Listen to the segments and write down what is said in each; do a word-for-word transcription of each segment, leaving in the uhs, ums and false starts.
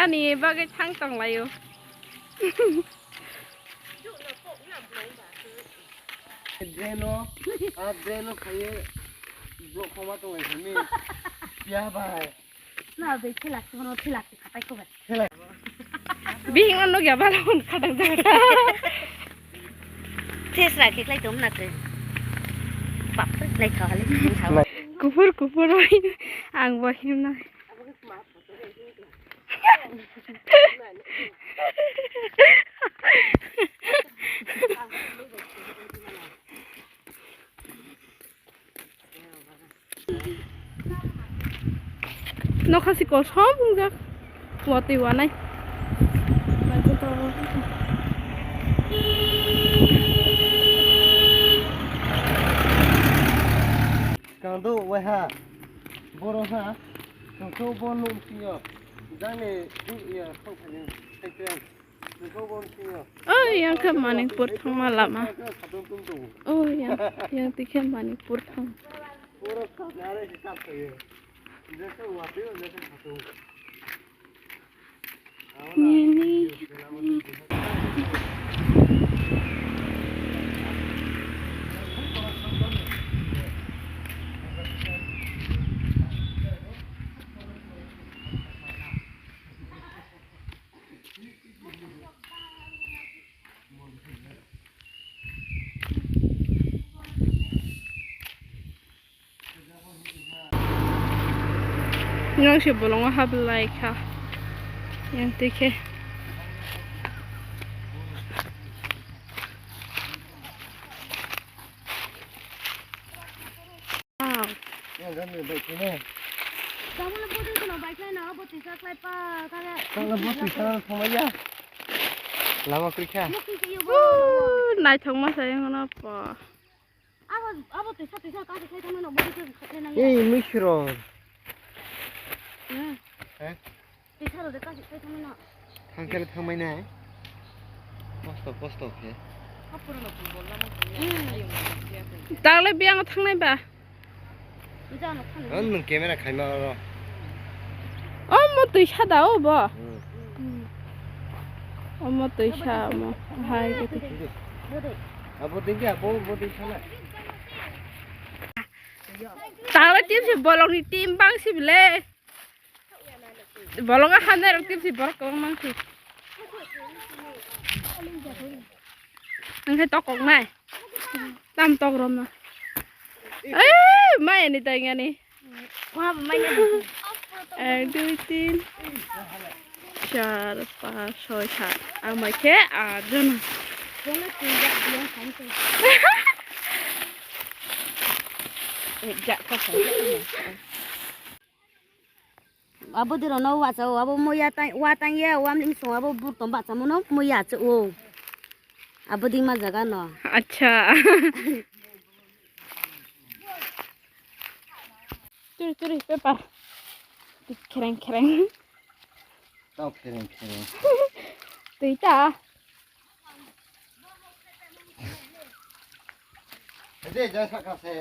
Ani bagwi thang tonglaio. Draino, a draino khaye block khoma tonglai khami. Piya bai. Na be thilak kono thilak khatai ko bai. Bihing ano gya bala hon khadang jaga. Thes ra khe klai tom na khe. Bap re klai kha hali kha. Kuphur kuphur bai ang bo him na. Nokha si kosom hungjak. Watwi wanai. Kangdo waiha. Boro ha. Tongso bo nung sinyo. Jani ya sok phani. Thank you. Oh, yang khe Manipur thangma lama. Oh, yang, yang tikhe Manipur thang. Nini. Yang se bolongo hablai kha. Yang twi khe. Wow. Yang kan ni bai kene. Kamu le bodi kono bai kene, abo tisa klai pa, kare. Kala bodi sana sama ya. Lama krikha. Mukti se yo bo. Uh, naithok ma sa yang na pa. Abo, abo tisa, tisa kasi klai tangma no bodi ko khatlai nang ya. Ei, misro. Hmm. Eh? Tisa ro de kasi klai tangma no. Thangkhele thangmai nai. Kosto, kosto khe. Hapur no football lama. Hmm. Ayo, ma, ya, ya. Tangle biyang thangnai ba? Jano khan. Ang nwng camera khaima oro. Oh, mo twi sada o bo. Hmm. Hmm. Oh, mo twi sa mo. Hai, gitu. Bode. Abo dingke abo bo ding sana. Tala team si bolong ni team bang si bile. Bolong a hande rok team si borok kong mang si. Ang khe tok kok nai. Tam tok rom na. Eh, mai ni tai ngani. Ek, dui, tin, char, panch, choi, sat. Ang mai khe aat jona. Ek jak kha. Abo di rono wacha o, abo moya tang, wa tang ya, wa mling song abo burtom bacha mono moya che o. Abo di ma jaga no. Acha. Turi, turi, paper. Khereng, khereng. Tau khereng, khereng. Tui ta. Ede, jai sakha se.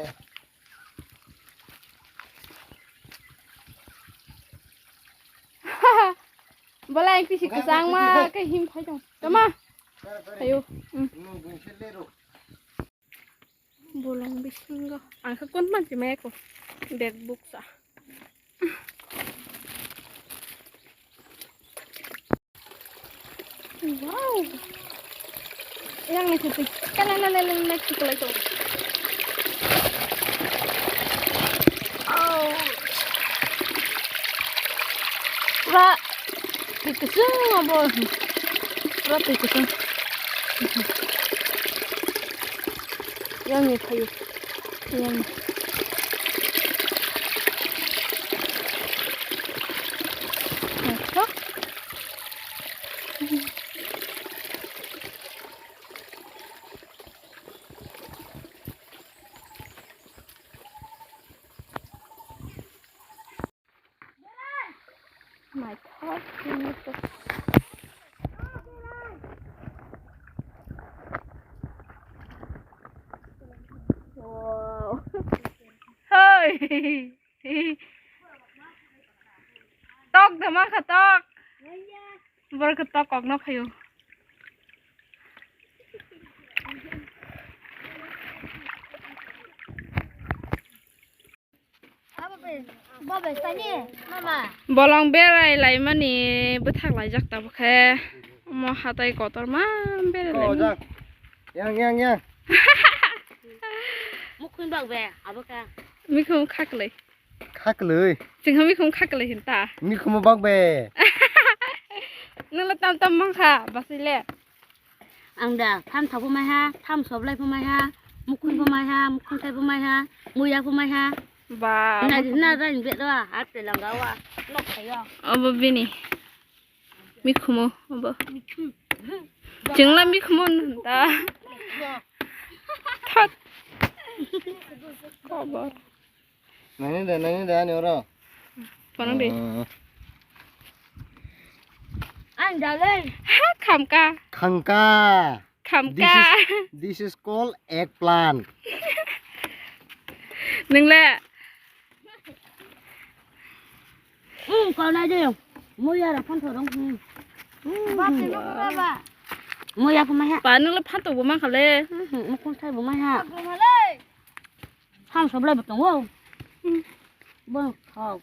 Bola, ang pisi kwchangma khe him phai tong. Tama? Ayo. Mm. Bolong bisingo. Ang khe kon mansi maya ko. Bag buksa. Wow. Yang ni sih. Kan lele lele lele chocolate tu. Oh. Pura twi kwchwng abo. Pura twi kwchwng. Yang ni phaio. Yang ni. Naithok. My God, ini tuh. Wow. Hoi. Tok dama kha tok. Borok khe tok kokno phaio. Bolong berai laimani bwthak laijak tabuk khe. Omo hatai kotorma berai laimani. Yang, yang, yang. Mukhung bak be, abo ka. Mikhung khaklai. Khaklai. Chwngha mikhung khaklai hinta. Mikhumo bak be. Nungla tam tam mangkha, basile. Ang da, tham thok pho mai ha, tham soblai pho mai ha, mukhung pho mai ha, mukhung thai pho mai ha, muya pho mai ha. Ba. Na, na, na, be do, ha, te langa wa, nok khayo. Obo bini. Mikhumo, obo. Chwngla mikhumo nung da. Thot. Obo. Nani da, nani da, ani oro. Panang de. Ah. Ang dalai. Ha, khamka. Khangka. Khamka. This is, this is called eggplant. Nungle. Hmm, kau nai de. Muya ra phan thorong. Hmm. Ba, te no ba ba. Muya pha mai ha. Ba, nungle phan to bo mang khale. Hmm, mukhung thai bo mai ha. Bo ma le. Ham soblai bo tongo. Hmm. Bo khao.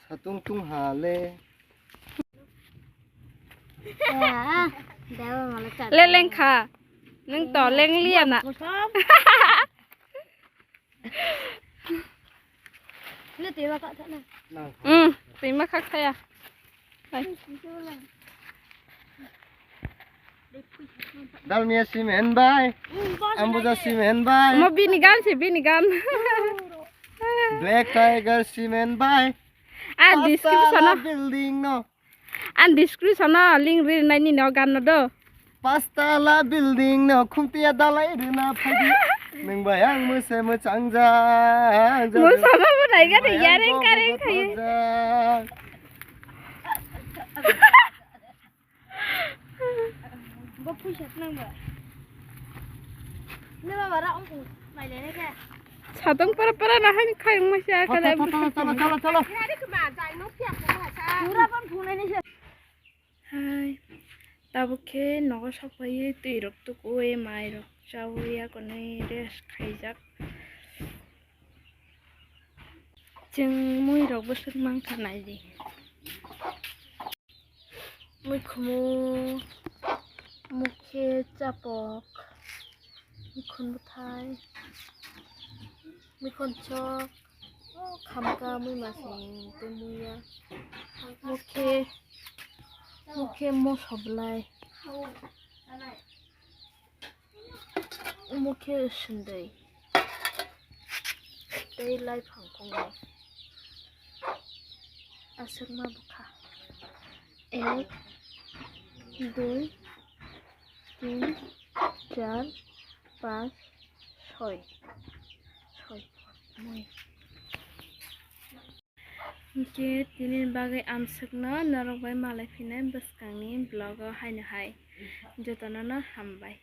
Satung tung ha le. Ya, dawa mala chal. Le leng kha. Nung to leng liya na. Kosom. Le tewa ka thana. Hmm, tewa ka khaya. Hai. Dalmia cement bai. Ambuja cement bai. Mo bini gan se bini gan. Black Tiger cement bai. Ah, description o. Building no. Ang description o link ri nai nini o gan no do. Pastala building no khumtiya dalai rina phadi. Nung bai ang muse muchang jang. Musa ma bo nai ga de yareng kareng khaye. Bo phuisa nang ba. Ne baba ra ong mai le ne ke. Satong para para na han khai ma sha ka le. Chalo, chalo, chalo, chalo. Ina de ma jai no pia ko ma sa. Pura ban phunai ne se. Hai. Tabuk khe nogo sokphaiwi twi rok tukuwi mai rok chawi yakonwi rest khaijak. Chwng mui rok bwswk mankha naidi. Mui khumu, mukhe chapok, mikhun bwthai, mikhun chok, khamka mui masing tei muya. Mukhe, mukhe moso bwlai. Omo khe sundui tei laiphang kongni aswkma bwkha. Ek, dui, tin, char, panch, soi. Soi. Moi. Hinkhe tini bagwi amswkno norok bai malai phinai bwskangni vlog o haino hai. Jotono no hambai.